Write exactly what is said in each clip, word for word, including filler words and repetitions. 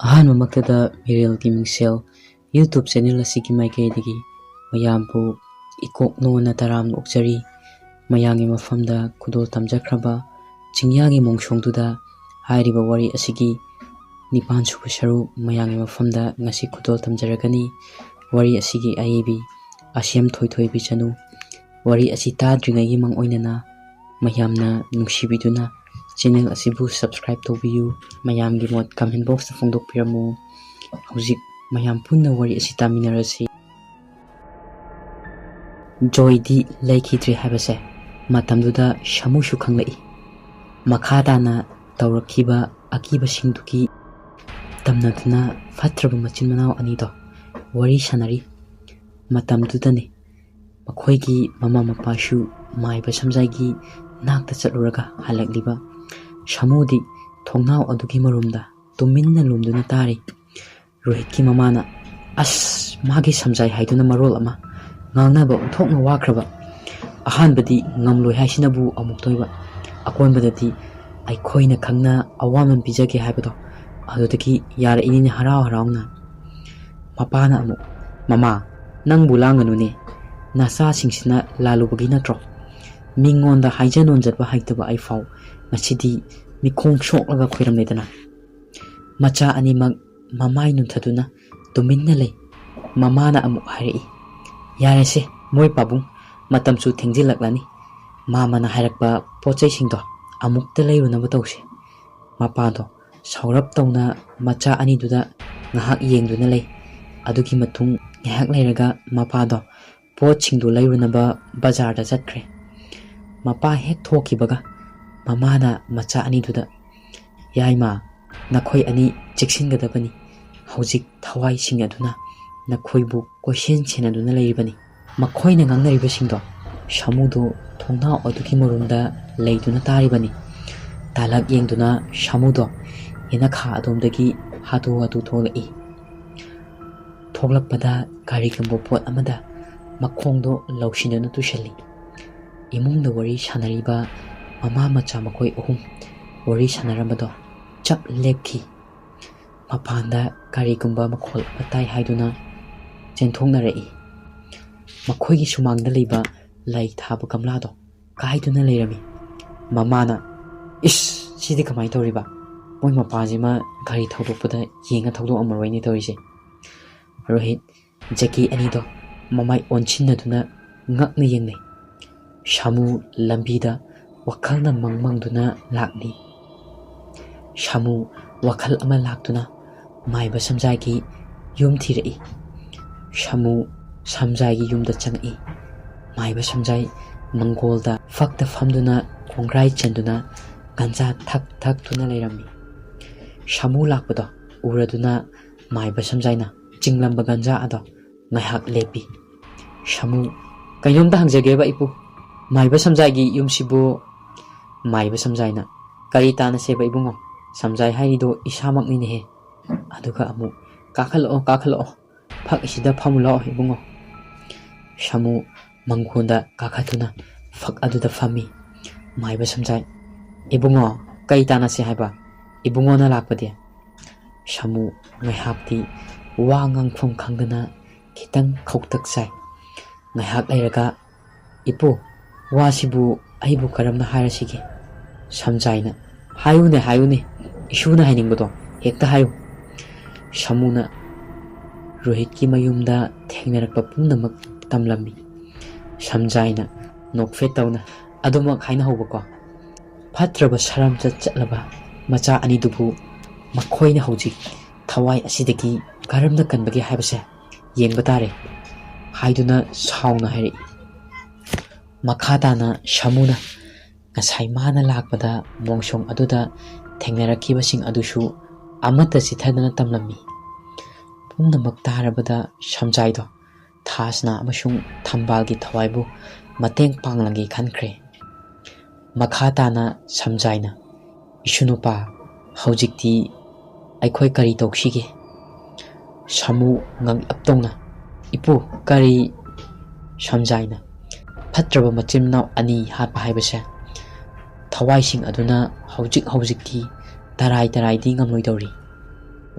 ꯑꯍꯥꯟꯕꯃꯛꯇꯗ ꯃꯤꯔꯦꯜꯒꯤ ꯃꯤꯡꯁꯦꯜ YouTube channel ꯑꯁꯤꯒꯤ ꯃꯥꯏꯀꯩꯗꯒꯤ ꯃꯌꯥꯝꯕꯨ ꯏꯀꯣꯛ ꯅꯣꯟꯅ ꯇꯔꯥꯝꯅ ꯑꯣꯛꯆꯔꯤ꯫ ꯃꯌꯥꯝꯒꯤ ꯃꯐꯝꯗ ꯈꯨꯗꯣꯜ ꯇꯝꯖꯈ꯭ꯔꯕ ꯆꯤꯡꯌꯥꯒꯤ ꯃꯣꯡꯁꯣꯡꯗꯨꯗ ꯍꯥꯏꯔꯤꯕ ꯋꯥꯔꯤ ꯑꯁꯤꯒꯤ ꯅꯤꯄꯥꯟ ꯁꯨꯕ ꯁꯔꯨꯛ ꯃꯌꯥꯝꯒꯤ ꯃꯐꯝꯗ ꯉꯁꯤ ꯈꯨꯗꯣꯜ ꯇꯝꯖꯔꯒꯅꯤ꯫ ꯋꯥꯔꯤ ꯑꯁꯤꯒꯤ ꯑꯏꯕꯤ ꯑꯁꯦꯝ ꯊꯣꯏꯊꯣꯏꯕꯤ ꯆꯅꯨ꯫ ꯋꯥꯔꯤ ꯑꯁꯤ ꯇꯥꯗ꯭ꯔꯤꯉꯩꯒꯤ ꯃꯥꯡꯑꯣꯏꯅꯅ ꯃꯌꯥꯝꯅ ꯅꯨꯡꯁꯤꯕꯤꯗꯨꯅ ꯆꯦꯅꯦꯜ ꯑꯁꯤꯕꯨ subscribe ꯇꯧꯕꯤꯌꯨ꯫ ꯃꯌꯥꯝꯒꯤ ꯃꯣꯠ comment boxꯇ ꯐꯣꯡꯗꯣꯛꯄꯤꯔꯝꯃꯨ꯫ ꯍꯧꯖꯤꯛ ꯃꯌꯥꯝ ꯄꯨꯟꯅ ꯋꯥꯔꯤ ꯑꯁꯤ ꯇꯥꯃꯤꯟꯅꯔꯁꯤ꯫ ꯖꯣꯏꯗꯤ ꯂꯩꯈꯤꯗ꯭ꯔꯦ ꯍꯥꯏꯕꯁꯦ ꯃꯇꯝꯗꯨꯗ ꯁꯥꯃꯨꯁꯨ ꯈꯪꯂꯛꯏ꯫ ꯃꯈꯥ ꯇꯥꯅ ꯇꯧꯔꯛꯈꯤꯕ ꯑꯀꯤꯕꯁꯤꯡꯗꯨꯒꯤ ꯇꯝꯅꯗꯨꯅ ꯐꯠꯇ꯭ꯔꯕ ꯃꯆꯤꯟ ꯃꯅꯥꯎ ꯑꯅꯤꯗꯣ ꯋꯥꯔꯤ ꯁꯥꯟꯅꯔꯤ꯫ ꯃꯇꯝꯗꯨꯗꯅꯤ ꯃꯈꯣꯏꯒꯤ ꯃꯃꯥ ꯃꯄꯥꯁꯨ ꯃꯥꯏꯕ ꯁꯝꯖꯥꯏꯒꯤ ꯅꯥꯛꯇ ꯆꯠꯂꯨꯔꯒ ꯍꯜꯂꯛꯂꯤꯕ꯫ ꯁꯥꯃꯨꯗꯤ ꯊꯣꯡꯅꯥꯎ ꯑꯗꯨꯒꯤ ꯃꯔꯨꯝꯗ ꯇꯨꯃꯤꯟꯅ ꯂꯨꯝꯗꯨꯅ ꯇꯥꯔꯤ꯫ ꯔꯣꯍꯤꯠꯀꯤ ꯃꯃꯥꯅ, "ꯑꯁ, ꯃꯥꯒꯤ ꯁꯝꯖꯥꯏ ꯍꯥꯏꯗꯨꯅ ꯃꯔꯣꯜ ꯑꯃ, ꯉꯥꯡꯅꯕ ꯑꯣꯟꯊꯣꯛꯅ ꯋꯥꯈ꯭ꯔꯕ꯫ ꯑꯍꯥꯟꯕꯗꯤ ꯉꯝꯂꯣꯏ ꯍꯥꯏꯁꯤꯅꯕꯨ ꯑꯃꯨꯛꯇꯣꯏꯕ, ꯑꯀꯣꯟꯕꯗꯗꯤ ꯑꯩꯈꯣꯏꯅ ꯈꯪꯅ ꯑꯋꯥꯃꯟ ꯄꯤꯖꯒꯦ ꯍꯥꯏꯕꯗꯣ, ꯑꯗꯨꯗꯒꯤ ꯌꯥꯔꯛꯏꯅꯤꯅꯦ ꯍꯔꯥꯎ ꯍꯔꯥꯎꯅ꯫" ꯃꯄꯥꯅ ꯑꯃꯨꯛ, "ꯃꯃꯥ, ꯅꯪꯕꯨ ꯂꯥꯡꯒꯅꯨꯅꯦ꯫ ꯅꯆꯥꯁꯤꯡꯁꯤꯅ ꯂꯥꯜꯂꯨꯕꯒꯤ ꯅꯠꯇ꯭ꯔꯣ? ꯃꯤꯉꯣꯟꯗ ꯍꯥꯏꯖ ꯅꯣꯟꯖꯕ ꯍꯩꯇꯕ ꯑꯩꯐꯥꯎ ꯉꯁꯤꯗꯤ ꯃꯤꯈꯣꯡ ꯁꯣꯛꯂꯒ ꯈꯣꯏꯔꯝꯂꯦꯗꯅ꯫" ꯃꯆꯥ ꯑꯅꯤꯃꯛ ꯃꯃꯥꯏ ꯅꯨꯟꯊꯗꯨꯅ ꯇꯨꯃꯤꯟꯅ ꯂꯩ꯫ ꯃꯃꯥꯅ ꯑꯃꯨꯛ ꯍꯥꯏꯔꯛꯏ, "ꯌꯥꯔꯦꯁꯦ, ꯃꯣꯏ ꯄꯥꯕꯨꯡ, ꯃꯇꯝꯁꯨ ꯊꯦꯡꯖꯤꯜꯂꯛꯂꯅꯤ꯫ ꯃꯥꯃꯅ ꯍꯥꯏꯔꯛꯄ ꯄꯣꯠ ꯆꯩꯁꯤꯡꯗꯣ ꯑꯃꯨꯛꯇ ꯂꯩꯔꯨꯅꯕ ꯇꯧꯁꯦ꯫" ꯃꯄꯥꯗꯣ ꯁꯥꯎꯔꯞ ꯇꯧꯅ ꯃꯆꯥ ꯑꯅꯤꯗꯨꯗ ꯉꯥꯏꯍꯥꯛ ꯌꯦꯡꯗꯨꯅ ꯂꯩ꯫ ꯑꯗꯨꯒꯤ ꯃꯇꯨꯡ ꯉꯥꯏꯍꯥꯛ ꯂꯩꯔꯒ ꯃꯄꯥꯗꯣ ꯄꯣꯠꯁꯤꯡꯗꯨ ꯂꯩꯔꯨꯅꯕ ꯕꯖꯥꯔꯗ ꯆꯠꯈ꯭ꯔꯦ꯫ ꯃꯄꯥ ꯍꯦꯛ ꯊꯣꯛꯈꯤꯕꯒ ꯃꯃꯥꯅ ꯃꯆꯥ ꯑꯅꯤꯗꯨꯗ, "ꯌꯥꯏꯃ, ꯅꯈꯣꯏ ꯑꯅꯤ ꯆꯦꯛꯁꯤꯟꯒꯗꯕꯅꯤ꯫ ꯍꯧꯖꯤꯛ ꯊꯋꯥꯏꯁꯤꯡ ꯑꯗꯨꯅ ꯅꯈꯣꯏꯕꯨ ꯀꯣꯏꯁꯦꯟ ꯁꯦꯟꯅꯗꯨꯅ ꯂꯩꯔꯤꯕꯅꯤ꯫" ꯃꯈꯣꯏꯅ ꯉꯥꯡꯅꯔꯤꯕꯁꯤꯡꯗꯣ ꯁꯥꯃꯨꯗꯨ ꯊꯣꯡꯅꯥꯎ ꯑꯗꯨꯒꯤ ꯃꯔꯨꯝꯗ ꯂꯩꯗꯨꯅ ꯇꯥꯔꯤꯕꯅꯤ꯫ ꯇꯥꯂꯛ ꯌꯦꯡꯗꯨꯅ ꯁꯥꯃꯨꯗꯣ ꯌꯦꯅꯈꯥ ꯑꯗꯣꯝꯗꯒꯤ ꯍꯥꯊꯨ ꯍꯥꯊꯨ ꯊꯣꯛꯂꯛꯏ꯫ ꯊꯣꯛꯂꯛꯄꯗ ꯀꯔꯤꯒꯨꯝꯕ ꯄꯣꯠ ꯑꯃꯗ ꯃꯈꯣꯡꯗꯣ ꯂꯧꯁꯤꯟꯗꯨꯅ ꯇꯨꯁꯜꯂꯤ꯫ ꯏꯃꯨꯡꯗ ꯋꯥꯔꯤ ꯁꯥꯟꯅꯔꯤꯕ ꯃꯃꯥ ꯃꯆꯥ ꯃꯈꯣꯏ ꯑꯍꯨꯝ ꯋꯥꯔꯤ ꯁꯥꯟꯅꯔꯝꯕꯗꯣ ꯆꯞ ꯂꯦꯞꯈꯤ꯫ ꯃꯄꯥꯟꯗ ꯀꯔꯤꯒꯨꯝꯕ ꯃꯈꯣꯜ ꯑꯃ ꯇꯥꯏ ꯍꯥꯏꯗꯨꯅ ꯆꯦꯟꯊꯣꯛꯅꯔꯛꯏ꯫ ꯃꯈꯣꯏꯒꯤ ꯁꯨꯃꯥꯡꯗ ꯂꯩꯕ ꯂꯩ ꯊꯥꯕ ꯒꯝꯂꯥꯗꯣ ꯀꯥꯏꯗꯨꯅ ꯂꯩꯔꯝꯃꯤ꯫ ꯃꯃꯥꯅ, "ꯏꯁ, ꯁꯤꯗꯤ ꯀꯃꯥꯏꯅ ꯇꯧꯔꯤꯕ? ꯃꯣꯏ ꯃꯄꯥꯁꯤꯃ ꯒꯥꯔꯤ ꯊꯧꯗꯣꯛꯄꯗ ꯌꯦꯡꯉ ꯊꯧꯗꯣꯛꯑꯝꯃꯔꯣꯏꯅꯦ ꯇꯧꯔꯤꯁꯦ"꯫ ꯔꯣꯍꯤꯠ, ꯖꯦꯀꯤ ꯑꯅꯤꯗꯣ ꯃꯃꯥꯏ ꯑꯣꯟꯁꯤꯟꯅꯗꯨꯅ ꯉꯛꯅ ꯌꯦꯡꯅꯩ꯫ ꯁꯥꯃꯨ ꯂꯝꯕꯤꯗ ꯋꯥꯈꯜꯅ ꯃꯪ ꯃꯪꯗꯨꯅ ꯂꯥꯛꯂꯤ꯫ ꯁꯥꯃꯨ ꯋꯥꯈꯜ ꯑꯃ ꯂꯥꯛꯇꯨꯅ ꯃꯥꯏꯕ ꯁꯝꯖꯥꯏꯒꯤ ꯌꯨꯝ ꯊꯤꯔꯛꯏ꯫ ꯁꯥꯃꯨ ꯁꯝꯖꯥꯏꯒꯤ ꯌꯨꯝꯗ ꯆꯪꯉꯛꯏ꯫ ꯃꯥꯏꯕ ꯁꯝꯖꯥꯏ ꯃꯪꯒꯣꯜꯗ ꯐꯛꯇ ꯐꯝꯗꯨꯅ ꯈꯣꯡꯒ꯭ꯔꯥꯏ ꯆꯟꯗꯨꯅ ꯒꯟꯖꯥ ꯊꯛ ꯊꯛꯇꯨꯅ ꯂꯩꯔꯝꯃꯤ꯫ ꯁꯥꯃꯨ ꯂꯥꯛꯄꯗꯣ ꯎꯔꯗꯨꯅ ꯃꯥꯏꯕ ꯁꯝꯖꯥꯏꯅ ꯆꯤꯡꯂꯝꯕ ꯒꯟꯖꯥ ꯑꯗꯣ ꯉꯥꯏꯍꯥꯛ ꯂꯦꯞꯄꯤ꯫ ꯁꯥꯃꯨ, "ꯀꯩꯅꯣꯝꯇ ꯍꯪꯖꯒꯦꯕ ꯏꯄꯨ, ꯃꯥꯏꯕ ꯁꯝꯖꯥꯏꯒꯤ ꯌꯨꯝꯁꯤꯕꯨ"꯫ ꯃꯥꯏꯕ ꯁꯝꯖꯥꯏꯅ, "ꯀꯔꯤ ꯇꯥꯟꯅꯁꯦꯕ ꯏꯕꯨꯡꯉꯣ? ꯁꯝꯖꯥꯏ ꯍꯥꯏꯔꯤꯗꯣ ꯏꯁꯥꯃꯛꯅꯤꯅꯦꯍꯦ"꯫ ꯑꯗꯨꯒ ꯑꯃꯨꯛ, "ꯀꯥꯈꯠꯂꯛꯑꯣ, ꯀꯥꯈꯠꯂꯛꯑꯣ, ꯐꯛ ꯑꯁꯤꯗ ꯐꯝꯃꯨ ꯂꯥꯛꯑꯣ ꯏꯕꯨꯡꯉꯣ"꯫ ꯁꯥꯃꯨ ꯃꯪꯒꯣꯟꯗ ꯀꯥꯈꯠꯇꯨꯅ ꯐꯛ ꯑꯗꯨꯗ ꯐꯝꯃꯤ꯫ ꯃꯥꯏꯕ ꯁꯝꯖꯥꯏ, "ꯏꯕꯨꯡꯉꯣ, ꯀꯩ ꯇꯥꯟꯅꯁꯦ ꯍꯥꯏꯕ? ꯏꯕꯨꯡꯉꯣꯅ ꯂꯥꯛꯄꯗꯤ?" ꯁꯥꯃꯨ ꯉꯥꯏꯍꯥꯛꯇꯤ ꯋꯥ ꯉꯥꯡꯐꯝ ꯈꯪꯗꯅ ꯈꯤꯇꯪ ꯈꯧꯇꯛ ꯆꯥꯏ꯫ ꯉꯥꯏꯍꯥꯛ ꯂꯩꯔꯒ, "ꯏꯄꯨ, ꯋꯥꯁꯤꯕꯨ ꯑꯩꯕꯨ ꯀꯔꯝꯅ ꯍꯥꯏꯔꯁꯤꯒꯦ?" ꯁꯝꯖꯥꯏꯅ, "ꯍꯥꯏꯌꯨꯅꯦ, ꯍꯥꯏꯌꯨꯅꯦ, ꯏꯁꯨꯅ ꯍꯥꯏꯅꯤꯡꯕꯗꯣ ꯍꯦꯛꯇ ꯍꯥꯏꯌꯨ"꯫ ꯁꯥꯃꯨꯅ ꯔꯣꯍꯤꯠꯀꯤ ꯃꯌꯨꯝꯗ ꯊꯦꯡꯅꯔꯛꯄ ꯄꯨꯝꯅꯃꯛ ꯇꯝꯂꯝꯃꯤ꯫ ꯁꯝꯖꯥꯏꯅ ꯅꯣꯛꯐꯦꯠ ꯇꯧꯅ, "ꯑꯗꯨꯃꯛ ꯍꯥꯏꯅꯍꯧꯕꯀꯣ, ꯐꯠꯇ꯭ꯔꯕ ꯁꯔꯝꯆꯠ ꯆꯠꯂꯕ ꯃꯆꯥ ꯑꯅꯤꯗꯨꯕꯨ ꯃꯈꯣꯏꯅ ꯍꯧꯖꯤꯛ ꯊꯋꯥꯏ ꯑꯁꯤꯗꯒꯤ ꯀꯔꯝꯅ ꯀꯟꯕꯒꯦ ꯍꯥꯏꯕꯁꯦ ꯌꯦꯡꯕ ꯇꯥꯔꯦ" ꯍꯥꯏꯗꯨꯅ ꯁꯥꯎꯅ ꯍꯥꯏꯔꯛꯏ꯫ ꯃꯈꯥ ꯇꯥꯅ ꯁꯥꯃꯨꯅ ꯉꯁꯥꯏ ꯃꯥꯅ ꯂꯥꯛꯄꯗ ꯃꯣꯡꯁꯣꯡ ꯑꯗꯨꯗ ꯊꯦꯡꯅꯔꯛꯈꯤꯕꯁꯤꯡ ꯑꯗꯨꯁꯨ ꯑꯃꯠꯇ ꯆꯤꯠꯊꯗꯅ ꯇꯝꯂꯝꯃꯤ꯫ ꯄꯨꯝꯅꯃꯛ ꯇꯥꯔꯕꯗ ꯁꯝꯖꯥꯏꯗꯣ ꯊꯥꯁꯅꯥ ꯑꯃꯁꯨꯡ ꯊꯝꯕꯥꯜꯒꯤ ꯊꯋꯥꯏꯕꯨ ꯃꯇꯦꯡ ꯄꯥꯡꯂꯒꯦ ꯈꯟꯈ꯭ꯔꯦ꯫ ꯃꯈꯥ ꯇꯥꯅ ꯁꯝꯖꯥꯏꯅ, "ꯏꯁꯨ ꯅꯨꯄꯥ, ꯍꯧꯖꯤꯛꯇꯤ ꯑꯩꯈꯣꯏ ꯀꯔꯤ ꯇꯧꯁꯤꯒꯦ?" ꯁꯥꯃꯨ ꯉꯛꯂꯞ ꯇꯧꯅ, "ꯏꯄꯨ, ꯀꯔꯤ?" ꯁꯝꯖꯥꯏꯅ, "ꯐꯠꯇ꯭ꯔꯕ ꯃꯆꯤꯟ ꯃꯅꯥꯎ ꯑꯅꯤ ꯍꯥꯠꯄ ꯍꯥꯏꯕꯁꯦ ꯊꯋꯥꯏꯁꯤꯡ ꯑꯗꯨꯅ ꯍꯧꯖꯤꯛ ꯍꯧꯖꯤꯛꯇꯤ ꯇꯔꯥꯏ ꯇꯔꯥꯏꯗꯤ ꯉꯝꯂꯣꯏꯗꯧꯔꯤ꯫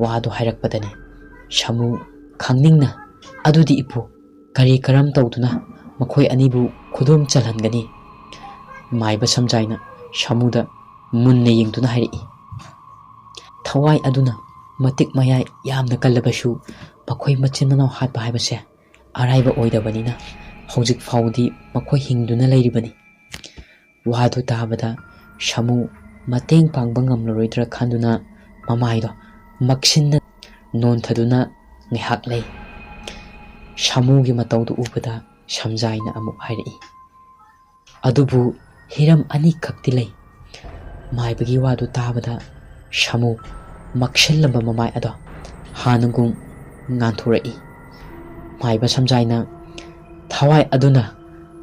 ꯋꯥꯗꯨ ꯍꯥꯏꯔꯛꯄꯗꯅꯤ ꯁꯥꯃꯨ ꯈꯪꯅꯤꯡꯅ, "ꯑꯗꯨꯗꯤ ꯏꯄꯨ, ꯀꯔꯤ ꯀꯔꯝ ꯇꯧꯗꯨꯅ ꯃꯈꯣꯏ ꯑꯅꯤꯕꯨ ꯈꯨꯗꯨꯝ ꯆꯜꯍꯟꯒꯅꯤ?" ꯃꯥꯏꯕ ꯁꯝꯖꯥꯏꯅ ꯁꯥꯃꯨꯗ ꯃꯨꯟꯅ ꯌꯦꯡꯗꯨꯅ ꯍꯥꯏꯔꯛꯏ, "ꯊꯋꯥꯏ ꯑꯗꯨꯅ ꯃꯇꯤꯛ ꯃꯌꯥꯏ ꯌꯥꯝꯅ ꯀꯜꯂꯕꯁꯨ, ꯃꯈꯣꯏ ꯃꯆꯤꯟ ꯃꯅꯥꯎ ꯍꯥꯠꯄ ꯍꯥꯏꯕꯁꯦ ꯑꯔꯥꯏꯕ ꯑꯣꯏꯗꯕꯅꯤꯅ, ꯍꯧꯖꯤꯛ ꯐꯥꯎꯗꯤ ꯃꯈꯣꯏ ꯍꯤꯡꯗꯨꯅ ꯂꯩꯔꯤꯕꯅꯤ꯫" ꯋꯥꯗꯨ ꯇꯥꯕꯗ ꯁꯥꯃꯨ ꯃꯇꯦꯡ ꯄꯥꯡꯕ ꯉꯝꯂꯔꯣꯏꯗ꯭ꯔꯥ ꯈꯟꯗꯨꯅ ꯃꯃꯥꯏꯗꯣ ꯃꯛꯁꯤꯟꯅ ꯅꯣꯟꯊꯗꯨꯅ ꯉꯥꯏꯍꯥꯛ ꯂꯩ꯫ ꯁꯥꯃꯨꯒꯤ ꯃꯇꯧꯗꯨ ꯎꯕꯗ ꯁꯝꯖꯥꯏꯅ ꯑꯃꯨꯛ ꯍꯥꯏꯔꯛꯏ, "ꯑꯗꯨꯕꯨ ꯍꯤꯔꯝ ꯑꯅꯤꯈꯛꯇꯤ ꯂꯩ꯫" ꯃꯥꯏꯕꯒꯤ ꯋꯥꯗꯨ ꯇꯥꯕꯗ ꯁꯥꯃꯨ ꯃꯛꯁꯤꯜꯂꯝꯕ ꯃꯃꯥꯏ ꯑꯗꯣ ꯍꯥꯟꯅꯒꯨꯝ ꯉꯥꯟꯊꯣꯔꯛꯏ꯫ ꯃꯥꯏꯕ ꯁꯝꯖꯥꯏꯅ, "ꯊꯋꯥꯏ ꯑꯗꯨꯅ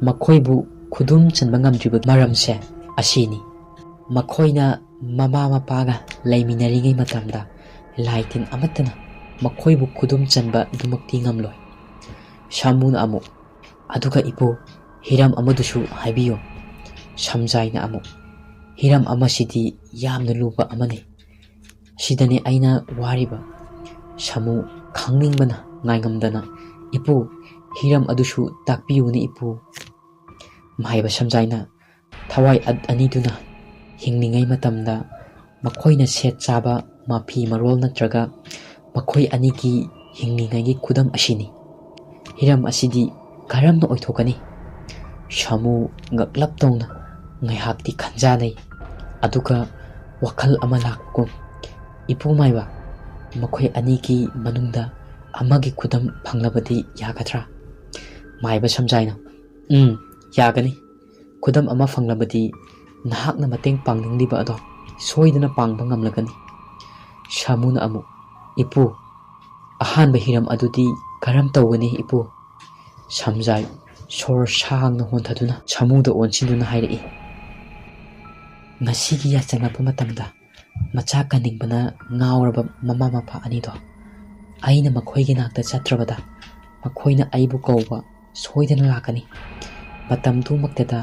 ꯃꯈꯣꯏꯕꯨ ꯈꯨꯗꯨꯝ ꯆꯟꯕ ꯉꯝꯗ꯭ꯔꯤꯕ ꯃꯔꯝꯁꯦ ꯑꯁꯤꯅꯤ꯫ ꯃꯈꯣꯏꯅ ꯃꯃꯥ ꯃꯄꯥꯒ ꯂꯩꯃꯤꯟꯅꯔꯤꯉꯩ ꯃꯇꯝꯗ ꯂꯥꯏ ꯇꯤꯟ ꯑꯃꯠꯇꯅ ꯃꯈꯣꯏꯕꯨ ꯈꯨꯗꯨꯝ ꯆꯟꯕ ꯑꯗꯨꯃꯛꯇꯤ ꯉꯝꯂꯣꯏ꯫" ꯁꯥꯃꯨꯅ ꯑꯃꯨꯛ, "ꯑꯗꯨꯒ ꯏꯄꯨ, ꯍꯤꯔꯝ ꯑꯃꯗꯨꯁꯨ ꯍꯥꯏꯕꯤꯌꯨ꯫" ꯁꯝꯖꯥꯏꯅ ꯑꯃꯨꯛ, "ꯍꯤꯔꯝ ꯑꯃꯁꯤꯗꯤ ꯌꯥꯝꯅ ꯂꯨꯕ ꯑꯃꯅꯤ꯫ ꯁꯤꯗꯅꯦ ꯑꯩꯅ ꯋꯥꯔꯤꯕ꯫" ꯁꯥꯃꯨ ꯈꯪꯅꯤꯡꯕꯅ ꯉꯥꯏꯉꯝꯗꯅ, "ꯏꯄꯨ, ꯍꯤꯔꯝ ꯑꯗꯨꯁꯨ ꯇꯥꯛꯄꯤꯌꯨꯅꯦ ꯏꯄꯨ꯫" ꯃꯥꯏꯕ ꯁꯝꯖꯥꯏꯅ, "ꯊꯋꯥꯏ ꯑꯠ-, ꯑꯅꯤꯗꯨꯅ ꯍꯤꯡꯂꯤꯉꯩ ꯃꯇꯝꯗ ꯃꯈꯣꯏꯅ ꯁꯦꯠ ꯆꯥꯕ ꯃꯐꯤ ꯃꯔꯣꯜ ꯅꯠꯇ꯭ꯔꯒ ꯃꯈꯣꯏ ꯑꯅꯤꯒꯤ ꯍꯤꯡꯂꯤꯉꯩꯒꯤ ꯈꯨꯗꯝ ꯑꯁꯤꯅꯤ꯫ ꯍꯤꯔꯝ ꯑꯁꯤꯗꯤ ꯀꯔꯝꯅ ꯑꯣꯏꯊꯣꯛꯀꯅꯤ?" ꯁꯥꯃꯨ ꯉꯛꯂꯞ ꯇꯧꯅ ꯉꯥꯏꯍꯥꯛꯇꯤ ꯈꯟꯖꯥꯅꯩ꯫ ꯑꯗꯨꯒ ꯋꯥꯈꯜ ꯑꯃ ꯂꯥꯛꯄꯒꯨꯝ, "ꯏꯄꯨ ꯃꯥꯏꯕ, ꯃꯈꯣꯏ ꯑꯅꯤꯒꯤ ꯃꯅꯨꯡꯗ ꯑꯃꯒꯤ ꯈꯨꯗꯝ ꯐꯪꯂꯕꯗꯤ ꯌꯥꯒꯗ꯭ꯔꯥ?" ꯃꯥꯏꯕ ꯁꯝꯖꯥꯏꯅ, "ꯎꯝ, ꯌꯥꯒꯅꯤ꯫ ꯈꯨꯗꯝ ꯑꯃ ꯐꯪꯂꯕꯗꯤ ꯅꯍꯥꯛꯅ ꯃꯇꯦꯡ ꯄꯥꯡꯅꯤꯡꯂꯤꯕ ꯑꯗꯣ ꯁꯣꯏꯗꯅ ꯄꯥꯡꯕ ꯉꯝꯂꯒꯅꯤ꯫" ꯁꯥꯃꯨꯅ ꯑꯃꯨꯛ, "ꯏꯄꯨ, ꯑꯍꯥꯟꯕ ꯍꯤꯔꯝ ꯑꯗꯨꯗꯤ ꯀꯔꯝ ꯇꯧꯒꯅꯤ ꯏꯄꯨ?" ꯁꯝꯖꯥꯏ ꯁꯣꯔ ꯁꯥꯡꯅ ꯍꯣꯟꯊꯗꯨꯅ ꯁꯥꯃꯨꯗ ꯑꯣꯟꯁꯤꯟꯗꯨꯅ ꯍꯥꯏꯔꯛꯏ, "ꯉꯁꯤꯒꯤ ꯌꯥꯆꯪꯂꯛꯄ ꯃꯇꯝꯗ ꯃꯆꯥ ꯀꯟꯅꯤꯡꯕꯅ ꯉꯥꯎꯔꯕ ꯃꯃꯥ ꯃꯄꯥ ꯑꯅꯤꯗꯣ, ꯑꯩꯅ ꯃꯈꯣꯏꯒꯤ ꯅꯥꯛꯇ ꯆꯠꯇ꯭ꯔꯕꯗ ꯃꯈꯣꯏꯅ ꯑꯩꯕꯨ ꯀꯧꯕ ꯁꯣꯏꯗꯅ ꯂꯥꯛꯀꯅꯤ꯫ ꯃꯇꯝꯗꯨꯃꯛꯇꯗ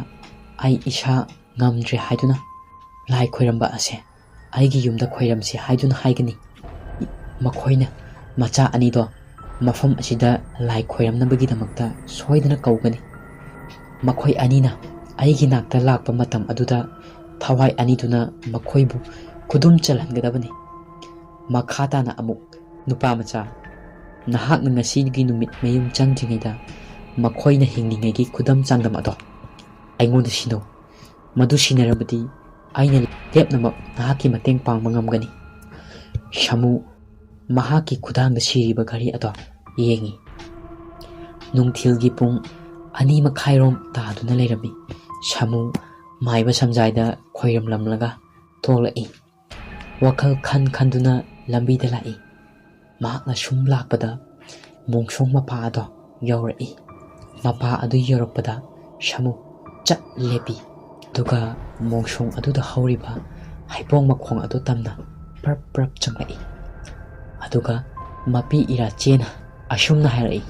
ꯑꯩ ꯏꯁꯥ ꯉꯝꯗ꯭ꯔꯦ ꯍꯥꯏꯗꯨꯅ ꯂꯥꯏ ꯈꯣꯏꯔꯝꯕ ꯑꯁꯦ ꯑꯩꯒꯤ ꯌꯨꯝꯗ ꯈꯣꯏꯔꯝꯁꯤ ꯍꯥꯏꯗꯨꯅ ꯍꯥꯏꯒꯅꯤ꯫ ꯃꯈꯣꯏꯅ ꯃꯆꯥ ꯑꯅꯤꯗꯣ ꯃꯐꯝ ꯑꯁꯤꯗ ꯂꯥꯏ ꯈꯣꯏꯔꯝꯅꯕꯒꯤꯗꯃꯛꯇ ꯁꯣꯏꯗꯅ ꯀꯧꯒꯅꯤ꯫ ꯃꯈꯣꯏ ꯑꯅꯤꯅ ꯑꯩꯒꯤ ꯅꯥꯛꯇ ꯂꯥꯛꯄ ꯃꯇꯝ ꯑꯗꯨꯗ ꯊꯋꯥꯏ ꯑꯅꯤꯗꯨꯅ ꯃꯈꯣꯏꯕꯨ ꯈꯨꯗꯨꯝ ꯆꯜꯍꯟꯒꯗꯕꯅꯤ꯫ ꯃꯈꯥ ꯇꯥꯅ ꯑꯃꯨꯛ, ꯅꯨꯄꯥ ꯃꯆꯥ, ꯅꯍꯥꯛꯅ ꯉꯁꯤꯒꯤ ꯅꯨꯃꯤꯠ ꯃꯌꯨꯝ ꯆꯪꯗ꯭ꯔꯤꯉꯩꯗ ꯃꯈꯣꯏꯅ ꯍꯤꯡꯂꯤꯉꯩꯒꯤ ꯈꯨꯗꯝ ꯆꯥꯡꯗꯝ ꯑꯗꯣ ꯑꯩꯉꯣꯟꯗ ꯁꯤꯟꯅꯧ꯫ ꯃꯗꯨ ꯁꯤꯟꯅꯔꯕꯗꯤ ꯑꯩꯅ ꯂꯦꯞꯅꯃꯛ ꯅꯍꯥꯛꯀꯤ ꯃꯇꯦꯡ ꯄꯥꯡꯕ ꯉꯝꯒꯅꯤ꯫ ꯁꯥꯃꯨ ꯃꯍꯥꯛꯀꯤ ꯈꯨꯗꯥꯡꯗ ꯁꯤꯔꯤꯕ ꯘꯔꯤ ꯑꯗꯣ ꯌꯦꯡꯏ꯫ ꯅꯨꯡꯊꯤꯜꯒꯤ ꯄꯨꯡ ꯑꯅꯤ ꯃꯈꯥꯏꯔꯣꯝ ꯇꯥꯗꯨꯅ ꯂꯩꯔꯝꯃꯤ꯫ ꯁꯥꯃꯨ ꯃꯥꯏꯕ ꯁꯝꯖꯥꯏꯗ ꯈꯣꯏꯔꯝꯂꯝꯂꯒ ꯊꯣꯛꯂꯛꯏ꯫ ꯋꯥꯈꯜ ꯈꯟ ꯈꯟꯗꯨꯅ ꯂꯝꯕꯤꯗ ꯂꯥꯛꯏ꯫ ꯃꯍꯥꯛꯅ ꯁꯨꯝ ꯂꯥꯛꯄꯗ ꯃꯣꯡꯁꯣꯡ ꯃꯄꯥ ꯑꯗꯣ ꯌꯧꯔꯛꯏ꯫ ꯃꯄꯥ ꯑꯗꯨ ꯌꯧꯔꯛꯄꯗ ꯁꯥꯃꯨ ꯆꯞ ꯂꯦꯞꯄꯤ꯫ ꯑꯗꯨꯒ ꯃꯣꯡꯁꯣꯡ ꯑꯗꯨꯗ ꯍꯧꯔꯤꯕ ꯍꯩꯕꯣꯡ ꯃꯈꯣꯡ ꯑꯗꯨ ꯇꯝꯅ ꯄ꯭ꯔꯞ ꯄ꯭ꯔꯞ ꯆꯪꯂꯛꯏ꯫ ꯑꯗꯨꯒ ꯃꯄꯤ ꯏꯔꯥꯆꯦꯅ ꯑꯁꯨꯝꯅ ꯍꯥꯏꯔꯛꯏ,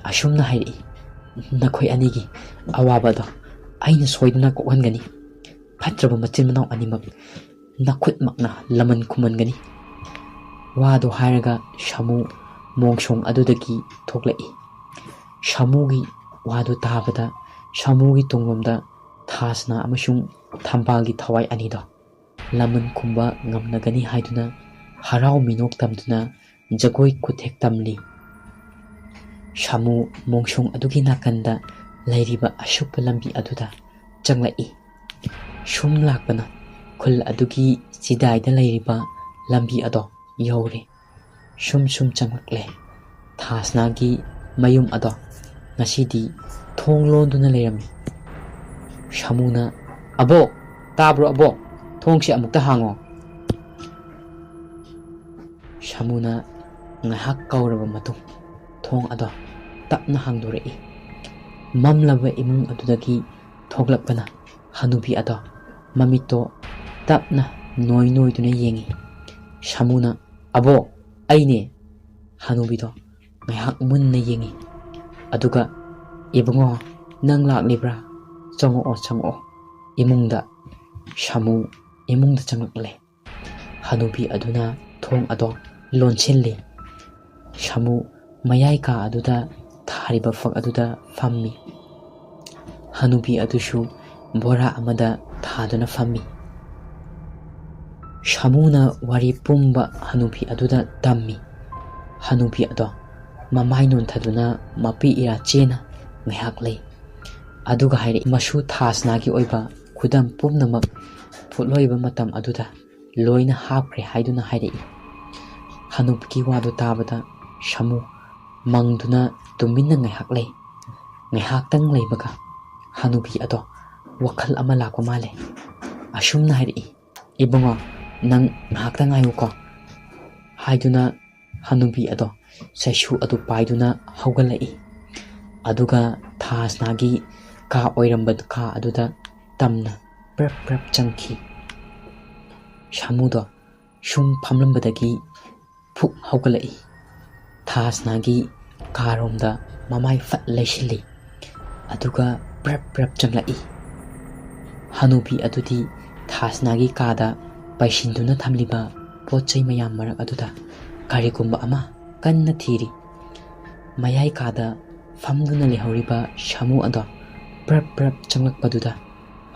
ꯑꯁꯨꯝꯅ ꯍꯥꯏꯔꯛꯏ, "ꯅꯈꯣꯏ ꯑꯅꯤꯒꯤ ꯑꯋꯥꯕ ꯑꯗꯣ ꯑꯩꯅ ꯁꯣꯏꯗꯅ ꯀꯣꯛꯍꯟꯒꯅꯤ꯫ ꯐꯠꯇ꯭ꯔꯕ ꯃꯆꯤꯟ ꯃꯅꯥꯎ ꯑꯅꯤꯃꯛ ꯅꯈꯨꯠꯃꯛꯅ ꯂꯃꯟ ꯈꯨꯝꯍꯟꯒꯅꯤ"꯫ ꯋꯥꯗꯨ ꯍꯥꯏꯔꯒ ꯁꯥꯃꯨ ꯃꯣꯡꯁꯣꯡ ꯑꯗꯨꯗꯒꯤ ꯊꯣꯛꯂꯛꯏ꯫ ꯁꯥꯃꯨꯒꯤ ꯋꯥꯗꯨ ꯇꯥꯕꯗ ꯁꯥꯃꯨꯒꯤ ꯇꯨꯡꯂꯣꯝꯗ ꯊꯥꯁꯅꯥ ꯑꯃꯁꯨꯡ ꯊꯝꯕꯥꯜꯒꯤ ꯊꯋꯥꯏ ꯑꯅꯤꯗꯣ ꯂꯃꯟ ꯈꯨꯝꯕ ꯉꯝꯅꯒꯅꯤ ꯍꯥꯏꯗꯨꯅ ꯍꯔꯥꯎ ꯃꯤꯅꯣꯛ ꯇꯝꯗꯨꯅ ꯖꯒꯣꯏ ꯈꯨꯊꯦꯛ ꯇꯝꯂꯤ꯫ ꯁꯥꯃꯨ ꯃꯣꯡꯁꯣꯡ ꯑꯗꯨꯒꯤ ꯅꯥꯀꯟꯗ ꯂꯩꯔꯤꯕ ꯑꯁꯨꯞꯄ ꯂꯝꯕꯤ ꯑꯗꯨꯗ ꯆꯪꯂꯛꯏ꯫ ꯁꯨꯝ ꯂꯥꯛꯄꯅ ꯈꯨꯜ ꯑꯗꯨꯒꯤ ꯆꯤꯗꯥꯏꯗ ꯂꯩꯔꯤꯕ ꯂꯝꯕꯤ ꯑꯗꯣ ꯌꯧꯔꯦ꯫ ꯁꯨꯝ ꯁꯨꯝ ꯆꯪꯂꯛꯂꯦ꯫ ꯊꯥꯁꯅꯥꯒꯤ ꯃꯌꯨꯝ ꯑꯗꯣ ꯉꯁꯤꯗꯤ ꯊꯣꯡ ꯂꯣꯟꯗꯨꯅ ꯂꯩꯔꯝꯃꯤ꯫ ꯁꯥꯃꯨꯅ, "ꯑꯕꯣꯛ, ꯇꯥꯕ꯭ꯔꯣ ꯑꯕꯣꯛ? ꯊꯣꯡꯁꯦ ꯑꯃꯨꯛꯇ ꯍꯥꯡꯉꯣ"꯫ ꯁꯥꯃꯨꯅ ꯉꯥꯏꯍꯥꯛ ꯀꯧꯔꯕ ꯃꯇꯨꯡ ꯊꯣꯡ ꯑꯗꯣ ꯇꯞꯅ ꯍꯥꯡꯗꯣꯔꯛꯏ꯫ ꯃꯝꯂꯕ ꯏꯃꯨꯡ ꯑꯗꯨꯗꯒꯤ ꯊꯣꯛꯂꯛꯄꯅ ꯍꯅꯨꯕꯤ ꯑꯗꯣ ꯃꯃꯤꯠꯇꯣ ꯇꯞꯅ ꯅꯣꯏ ꯅꯣꯏꯗꯨꯅ ꯌꯦꯡꯏ꯫ ꯁꯥꯃꯨꯅ, "ꯑꯕꯣꯛ, ꯑꯩꯅꯦ"꯫ ꯍꯅꯨꯕꯤꯗꯣ ꯉꯥꯏꯍꯥꯛ ꯃꯨꯟꯅ ꯌꯦꯡꯏ꯫ ꯑꯗꯨꯒ, "ꯏꯕꯨꯡꯉꯣ, ꯅꯪ ꯂꯥꯛꯂꯤꯕ꯭ꯔꯥ? ꯆꯪꯉꯛꯑꯣ, ꯆꯪꯉꯛꯑꯣ"꯫ ꯏꯃꯨꯡꯗ, ꯁꯥꯃꯨ ꯏꯃꯨꯡꯗ ꯆꯪꯂꯛꯂꯦ꯫ ꯍꯅꯨꯕꯤ ꯑꯗꯨꯅ ꯊꯣꯡ ꯑꯗꯣ ꯂꯣꯟꯁꯤꯜꯂꯤ꯫ ꯁꯥꯃꯨ ꯃꯌꯥꯏ ꯀꯥ ꯑꯗꯨꯗ ꯊꯥꯔꯤꯕ ꯐꯛ ꯑꯗꯨꯗ ꯐꯝꯃꯤ꯫ ꯍꯅꯨꯕꯤ ꯑꯗꯨꯁꯨ ꯕꯣꯔꯥ ꯑꯃꯗ ꯊꯥꯗꯨꯅ ꯐꯝꯃꯤ꯫ ꯁꯥꯃꯨꯅ ꯋꯥꯔꯤ ꯄꯨꯝꯕ ꯍꯅꯨꯕꯤ ꯑꯗꯨꯗ ꯇꯝꯃꯤ꯫ ꯍꯅꯨꯕꯤ ꯑꯗꯣ ꯃꯃꯥꯏ ꯅꯣꯟꯊꯗꯨꯅ ꯃꯄꯤ ꯏꯔꯥ ꯆꯦꯅ ꯉꯥꯏꯍꯥꯛ ꯂꯩ꯫ ꯑꯗꯨꯒ ꯍꯥꯏꯔꯛꯏ, ꯃꯁꯨ ꯊꯥꯁꯅꯥꯒꯤ ꯑꯣꯏꯕ ꯈꯨꯗꯝ ꯄꯨꯝꯅꯃꯛ ꯄꯣꯠꯂꯣꯏꯕ ꯃꯇꯝ ꯑꯗꯨꯗ ꯂꯣꯏꯅ ꯍꯥꯞꯈ꯭ꯔꯦ ꯍꯥꯏꯗꯨꯅ ꯍꯥꯏꯔꯛꯏ꯫ ꯍꯅꯨꯕꯤꯒꯤ ꯋꯥꯗꯨ ꯇꯥꯕꯗ ꯁꯥꯃꯨ ꯃꯪꯗꯨꯅ ꯇꯨꯃꯤꯟꯅ ꯉꯥꯏꯍꯥꯛ ꯂꯩ꯫ ꯉꯥꯏꯍꯥꯛꯇꯪ ꯂꯩꯕꯒ ꯍꯅꯨꯕꯤ ꯑꯗꯣ ꯋꯥꯈꯜ ꯑꯃ ꯂꯥꯛꯄ ꯃꯥꯜꯂꯦ꯫ ꯑꯁꯨꯝꯅ ꯍꯥꯏꯔꯛꯏ, "ꯏꯕꯨꯡꯉꯣ, ꯅꯪ ꯉꯥꯏꯍꯥꯛꯇꯪ ꯉꯥꯏꯌꯨꯀꯣ" ꯍꯥꯏꯗꯨꯅ ꯍꯅꯨꯕꯤ ꯑꯗꯣ ꯆꯩꯁꯨ ꯑꯗꯨ ꯄꯥꯏꯗꯨꯅ ꯍꯧꯒꯠꯂꯛꯏ꯫ ꯑꯗꯨꯒ ꯊꯥꯁꯅꯥꯒꯤ ꯀꯥ ꯑꯣꯏꯔꯝꯕ ꯀꯥ ꯑꯗꯨꯗ ꯇꯝꯅ ꯄ꯭ꯔꯞ ꯄ꯭ꯔꯞ ꯆꯪꯈꯤ꯫ ꯁꯥꯃꯨꯗꯣ ꯁꯨꯝ ꯐꯝꯂꯝꯕꯗꯒꯤ ꯐꯨꯛ ꯍꯧꯒꯠꯂꯛꯏ꯫ ꯊꯥꯁꯅꯥꯒꯤ ꯀꯥꯔꯣꯝꯗ ꯃꯃꯥꯏ ꯐꯠ ꯂꯩꯁꯤꯜꯂꯤ꯫ ꯑꯗꯨꯒ ꯄ꯭ꯔꯞ ꯄ꯭ꯔꯞ ꯆꯪꯂꯛꯏ꯫ ꯍꯅꯨꯕꯤ ꯑꯗꯨꯗꯤ ꯊꯥꯁꯅꯥꯒꯤ ꯀꯥꯗ ꯄꯩꯁꯤꯟꯗꯨꯅ ꯊꯝꯂꯤꯕ ꯄꯣꯠ ꯆꯩ ꯃꯌꯥꯝ ꯃꯔꯛ ꯑꯗꯨꯗ ꯀꯔꯤꯒꯨꯝꯕ ꯑꯃ ꯀꯟꯅ ꯊꯤꯔꯤ꯫ ꯃꯌꯥꯏ ꯀꯥꯗ ꯐꯝꯗꯨꯅ ꯂꯩꯍꯧꯔꯤꯕ ꯁꯥꯃꯨ ꯑꯗꯣ ꯄ꯭ꯔꯞ ꯄ꯭ꯔꯞ ꯆꯪꯂꯛꯄꯗꯨꯗ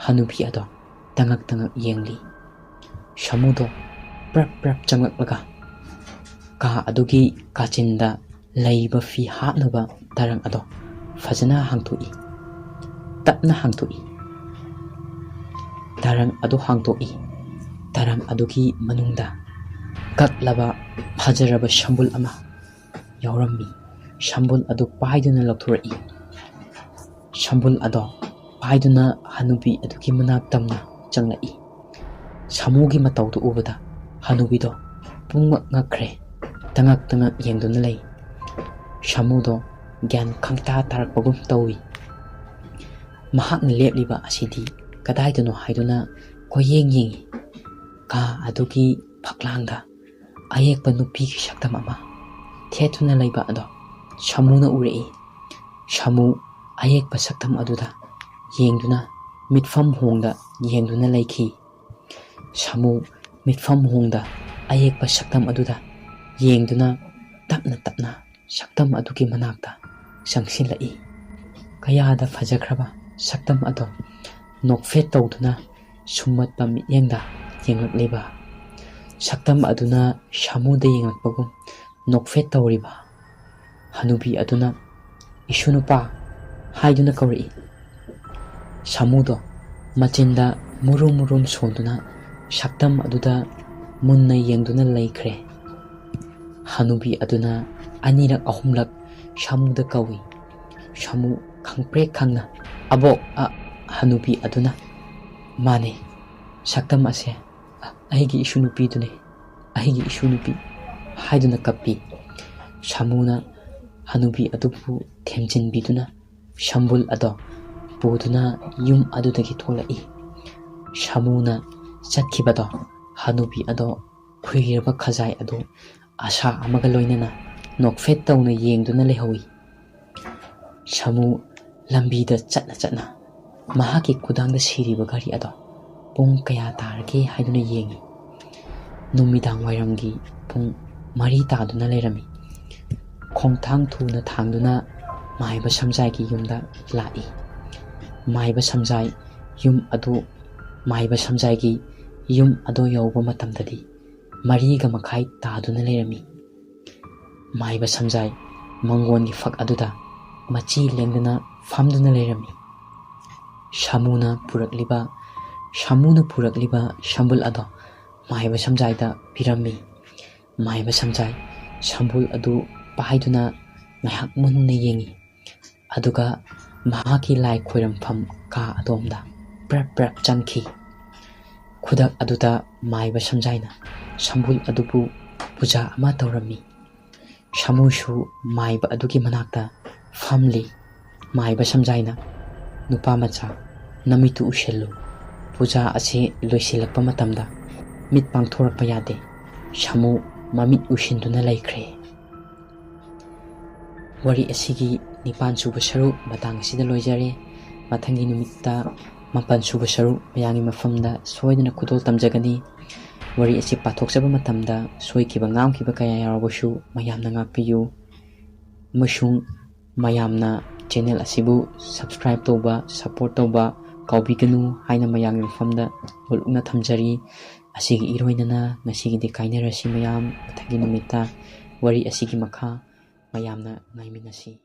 ꯍꯅꯨꯕꯤ ꯑꯗꯣ ꯇꯉꯛ ꯇꯉꯛ ꯌꯦꯡꯂꯤ꯫ ꯁꯥꯃꯨꯗꯣ ꯄ꯭ꯔꯞ ꯄ꯭ꯔꯞ ꯆꯪꯂꯛꯂꯒ ꯀꯥ ꯑꯗꯨꯒꯤ ꯀꯥꯆꯤꯟꯗ ꯂꯩꯕ ꯐꯤ ꯍꯥꯞꯅꯕ ꯇꯔꯪ ꯑꯗꯣ ꯐꯖꯅ ꯍꯥꯡꯗꯣꯛꯏ꯫ ꯇꯞꯅ ꯍꯥꯡꯗꯣꯛꯏ꯫ ꯇꯔꯪ ꯑꯗꯨ ꯍꯥꯡꯗꯣꯛꯏ꯫ ꯇꯔꯪ ꯑꯗꯨꯒꯤ ꯃꯅꯨꯡꯗ ꯀꯛꯂꯕ ꯐꯖꯔꯕ ꯁꯝꯕꯨꯜ ꯑꯃ ꯌꯥꯎꯔꯝꯃꯤ꯫ ꯁꯝꯕꯨꯜ ꯑꯗꯨ ꯄꯥꯏꯗꯨꯅ ꯂꯧꯊꯣꯔꯛꯏ꯫ ꯁꯝꯕꯨꯜ ꯑꯗꯣ ꯄꯥꯏꯗꯨꯅ ꯍꯅꯨꯕꯤ ꯑꯗꯨꯒꯤ ꯃꯅꯥꯛ ꯇꯝꯅ ꯆꯪꯂꯛꯏ꯫ ꯁꯥꯃꯨꯒꯤ ꯃꯇꯧꯗꯨ ꯎꯕꯗ ꯍꯅꯨꯕꯤꯗꯣ ꯄꯨꯡꯉꯛ ꯉꯛꯈ꯭ꯔꯦ꯫ ꯇꯉꯛ ꯇꯉꯛ ꯌꯦꯡꯗꯨꯅ ꯂꯩ꯫ ꯁꯥꯃꯨꯗꯣ ꯒ꯭ꯌꯥꯟ ꯈꯪꯇꯥ ꯇꯥꯔꯛꯄꯒꯨꯝ ꯇꯧꯏ꯫ ꯃꯍꯥꯛꯅ ꯂꯦꯞꯂꯤꯕ ꯑꯁꯤꯗꯤ ꯀꯗꯥꯏꯗꯅꯣ ꯍꯥꯏꯗꯨꯅ ꯀꯣꯏꯌꯦꯡ ꯌꯦꯡꯏ꯫ ꯀꯥ ꯑꯗꯨꯒꯤ ꯐꯛꯂꯥꯡꯗ ꯑꯌꯦꯛꯄ ꯅꯨꯄꯤꯒꯤ ꯁꯛꯇꯝ ꯑꯃ ꯊꯦꯠꯇꯨꯅ ꯂꯩꯕ ꯑꯗꯣ ꯁꯥꯃꯨꯅ ꯎꯔꯛꯏ꯫ ꯁꯥꯃꯨ ꯑꯌꯦꯛꯄ ꯁꯛꯇꯝ ꯑꯗꯨꯗ ꯌꯦꯡꯗꯨꯅ ꯃꯤꯠꯐꯝ ꯍꯣꯡꯗ ꯌꯦꯡꯗꯨꯅ ꯂꯩꯈꯤ꯫ ꯁꯥꯃꯨ ꯃꯤꯠꯐꯝ ꯍꯣꯡꯗ ꯑꯌꯦꯛꯄ ꯁꯛꯇꯝ ꯑꯗꯨꯗ ꯌꯦꯡꯗꯨꯅ ꯇꯞꯅ ꯇꯞꯅ ꯁꯛꯇꯝ ꯑꯗꯨꯒꯤ ꯃꯅꯥꯛꯇ ꯆꯪꯁꯤꯜꯂꯛꯏ꯫ ꯀꯌꯥꯗ ꯐꯖꯈ꯭ꯔꯕ ꯁꯛꯇꯝ ꯑꯗꯣ ꯅꯣꯛꯐꯦꯠ ꯇꯧꯗꯨꯅ ꯁꯨꯝꯃꯠꯄ ꯃꯤꯠꯌꯦꯡꯗ ꯌꯦꯡꯂꯛꯂꯤꯕ ꯁꯛꯇꯝ ꯑꯗꯨꯅ ꯁꯥꯃꯨꯗ ꯌꯦꯡꯂꯛꯄꯒꯨꯝ ꯅꯣꯛꯐꯦꯠ ꯇꯧꯔꯤꯕ ꯍꯅꯨꯕꯤ ꯑꯗꯨꯅ "ꯏꯁꯨ ꯅꯨꯄꯥ" ꯍꯥꯏꯗꯨꯅ ꯀꯧꯔꯛꯏ꯫ ꯁꯥꯃꯨꯗꯣ ꯃꯆꯤꯟꯗ ꯃꯨꯔꯨꯝ ꯃꯨꯔꯨꯝ ꯁꯣꯟꯗꯨꯅ ꯁꯛꯇꯝ ꯑꯗꯨꯗ ꯃꯨꯟꯅ ꯌꯦꯡꯗꯨꯅ ꯂꯩꯈ꯭ꯔꯦ꯫ ꯍꯅꯨꯕꯤ ꯑꯗꯨꯅ ꯑꯅꯤꯔꯛ ꯑꯍꯨꯝꯂꯛ ꯁꯥꯃꯨꯗ ꯀꯧꯏ꯫ ꯁꯥꯃꯨ ꯈꯪꯄ꯭ꯔꯦꯛ ꯈꯪꯅ "ꯑꯕꯣꯛ" ꯑ-, ꯍꯅꯨꯕꯤ ꯑꯗꯨꯅ "ꯃꯥꯅꯦ, ꯁꯛꯇꯝ ꯑꯁꯦ ꯑꯩꯒꯤ ꯏꯁꯨ ꯅꯨꯄꯤꯗꯨꯅꯦ, ꯑꯩꯒꯤ ꯏꯁꯨ ꯅꯨꯄꯤ" ꯍꯥꯏꯗꯨꯅ ꯀꯞꯄꯤ꯫ ꯁꯥꯃꯨꯅ ꯍꯅꯨꯕꯤ ꯑꯗꯨꯕꯨ ꯊꯦꯝꯖꯤꯟꯕꯤꯗꯨꯅ ꯁꯝꯕꯨꯜ ꯑꯗꯣ ꯄꯨꯗꯨꯅ ꯌꯨꯝ ꯑꯗꯨꯗꯒꯤ ꯊꯣꯛꯂꯛꯏ꯫ ꯁꯥꯃꯨꯅ ꯆꯠꯈꯤꯕꯗꯣ ꯍꯅꯨꯕꯤ ꯑꯗꯣ ꯈꯨꯏꯔꯕ ꯈꯖꯥꯏ ꯑꯗꯨ ꯑꯁꯥ ꯑꯃꯒ ꯂꯣꯏꯅꯅ ꯅꯣꯛꯐꯦꯠ ꯇꯧꯅ ꯌꯦꯡꯗꯨꯅ ꯂꯩꯍꯧꯏ꯫ ꯁꯥꯃꯨ ꯂꯝꯕꯤꯗ ꯆꯠꯅ ꯆꯠꯅ ꯃꯍꯥꯛꯀꯤ ꯈꯨꯗꯥꯡꯗ ꯁꯤꯔꯤꯕ ꯘꯔꯤ ꯑꯗꯣ ꯄꯨꯡ ꯀꯌꯥ ꯇꯥꯔꯒꯦ ꯍꯥꯏꯗꯨꯅ ꯌꯦꯡꯏ꯫ ꯅꯨꯃꯤꯗꯥꯡ ꯋꯥꯏꯔꯝꯒꯤ ꯄꯨꯡ ꯃꯔꯤ ꯇꯥꯗꯨꯅ ꯂꯩꯔꯝꯃꯤ꯫ ꯈꯣꯡꯊꯥꯡ ꯊꯨꯅ ꯊꯥꯡꯗꯨꯅ ꯃꯥꯏꯕ ꯁꯝꯖꯥꯏꯒꯤ ꯌꯨꯝꯗ ꯂꯥꯛꯏ꯫ ꯃꯥꯏꯕ ꯁꯝꯖꯥꯏ ꯌꯨꯝ ꯑꯗꯨ, ꯃꯥꯏꯕ ꯁꯝꯖꯥꯏꯒꯤ ꯌꯨꯝ ꯑꯗꯨ ꯌꯧꯕ ꯃꯇꯝꯗꯗꯤ ꯃꯔꯤꯒ ꯃꯈꯥꯏ ꯇꯥꯗꯨꯅ ꯂꯩꯔꯝꯃꯤ꯫ ꯃꯥꯏꯕ ꯁꯝꯖꯥꯏ ꯃꯪꯒꯣꯟꯒꯤ ꯐꯛ ꯑꯗꯨꯗ ꯃꯆꯤ ꯂꯦꯡꯗꯅ ꯐꯝꯗꯨꯅ ꯂꯩꯔꯝꯃꯤ꯫ ꯁꯥꯃꯨꯅ ꯄꯨꯔꯛꯂꯤꯕ, ꯁꯥꯃꯨꯅ ꯄꯨꯔꯛꯂꯤꯕ ꯁꯝꯕꯨꯜ ꯑꯗꯣ ꯃꯥꯏꯕ ꯁꯝꯖꯥꯏꯗ ꯄꯤꯔꯝꯃꯤ꯫ ꯃꯥꯏꯕ ꯁꯝꯖꯥꯏ ꯁꯝꯕꯨꯜ ꯑꯗꯨ ꯄꯥꯏꯗꯨꯅ ꯉꯥꯏꯍꯥꯛ ꯃꯨꯟꯅ ꯌꯦꯡꯉꯤ꯫ ꯑꯗꯨꯒ ꯃꯍꯥꯛꯀꯤ ꯂꯥꯏ ꯈꯣꯏꯔꯝꯐꯝ ꯀꯥ ꯑꯗꯣꯝꯗ ꯄ꯭ꯔꯞ ꯄ꯭ꯔꯞ ꯆꯪꯈꯤ꯫ ꯈꯨꯗꯛ ꯑꯗꯨꯗ ꯃꯥꯏꯕ ꯁꯝꯖꯥꯏꯅ ꯁꯝꯕꯨꯜ ꯑꯗꯨꯕꯨ ꯄꯨꯖꯥ ꯑꯃ ꯇꯧꯔꯝꯃꯤ꯫ ꯁꯥꯃꯨꯁꯨ ꯃꯥꯏꯕ ꯑꯗꯨꯒꯤ ꯃꯅꯥꯛꯇ ꯐꯝꯂꯤ꯫ ꯃꯥꯏꯕ ꯁꯝꯖꯥꯏꯅ, "ꯅꯨꯄꯥ ꯃꯆꯥ, ꯅꯃꯤꯠꯇꯨ ꯎꯏꯁꯤꯜꯂꯨ꯫ ꯄꯨꯖꯥ ꯑꯁꯤ ꯂꯣꯏꯁꯤꯜꯂꯛꯄ ꯃꯇꯝꯗ ꯃꯤꯠ ꯄꯥꯡꯊꯣꯔꯛꯄ ꯌꯥꯗꯦ"꯫ ꯁꯥꯃꯨ ꯃꯃꯤꯠ ꯎꯏꯁꯤꯟꯗꯨꯅ ꯂꯩꯈ꯭ꯔꯦ꯫ ꯋꯥꯔꯤ ꯑꯁꯤꯒꯤ ꯅꯤꯄꯥꯟ ꯁꯨꯕ ꯁꯔꯨꯛ ꯃꯇꯥꯡ ꯑꯁꯤꯗ ꯂꯣꯏꯖꯔꯦ꯫ ꯃꯊꯪꯒꯤ ꯅꯨꯃꯤꯠꯇ ꯃꯥꯄꯟ ꯁꯨꯕ ꯁꯔꯨꯛ ꯃꯌꯥꯝꯒꯤ ꯃꯐꯝꯗ ꯁꯣꯏꯗꯅ ꯈꯨꯗꯣꯜ ꯇꯝꯖꯒꯅꯤ꯫ ꯋꯥꯔꯤ ꯑꯁꯤ ꯄꯥꯊꯣꯛꯆꯕ ꯃꯇꯝꯗ ꯁꯣꯏꯈꯤꯕ ꯉꯥꯝꯈꯤꯕ ꯀꯌꯥ ꯌꯥꯎꯔꯕꯁꯨ ꯃꯌꯥꯝꯅ ꯉꯥꯛꯄꯤꯌꯨ, ꯑꯃꯁꯨꯡ ꯃꯌꯥꯝꯅ channel ꯑꯁꯤꯕꯨ subscribe ꯇꯧꯕ, support ꯇꯧꯕ ꯀꯥꯎꯕꯤꯒꯅꯨ ꯍꯥꯏꯅ ꯃꯌꯥꯝꯒꯤ ꯃꯐꯝꯗ ꯃꯨꯂꯨꯛꯅ ꯊꯝꯖꯔꯤ꯫ ꯑꯁꯤꯒꯤ ꯏꯔꯣꯏꯅꯅ ꯉꯁꯤꯒꯤꯗꯤ ꯀꯥꯏꯅꯔꯁꯤ ꯃꯌꯥꯝ, ꯃꯊꯪꯒꯤ ꯅꯨꯃꯤꯠꯇ ꯋꯥꯔꯤ ꯑꯁꯤꯒꯤ ꯃꯈꯥ ꯃꯌꯥꯝꯅ ꯉꯥꯏꯃꯤꯟꯅꯁꯤ꯫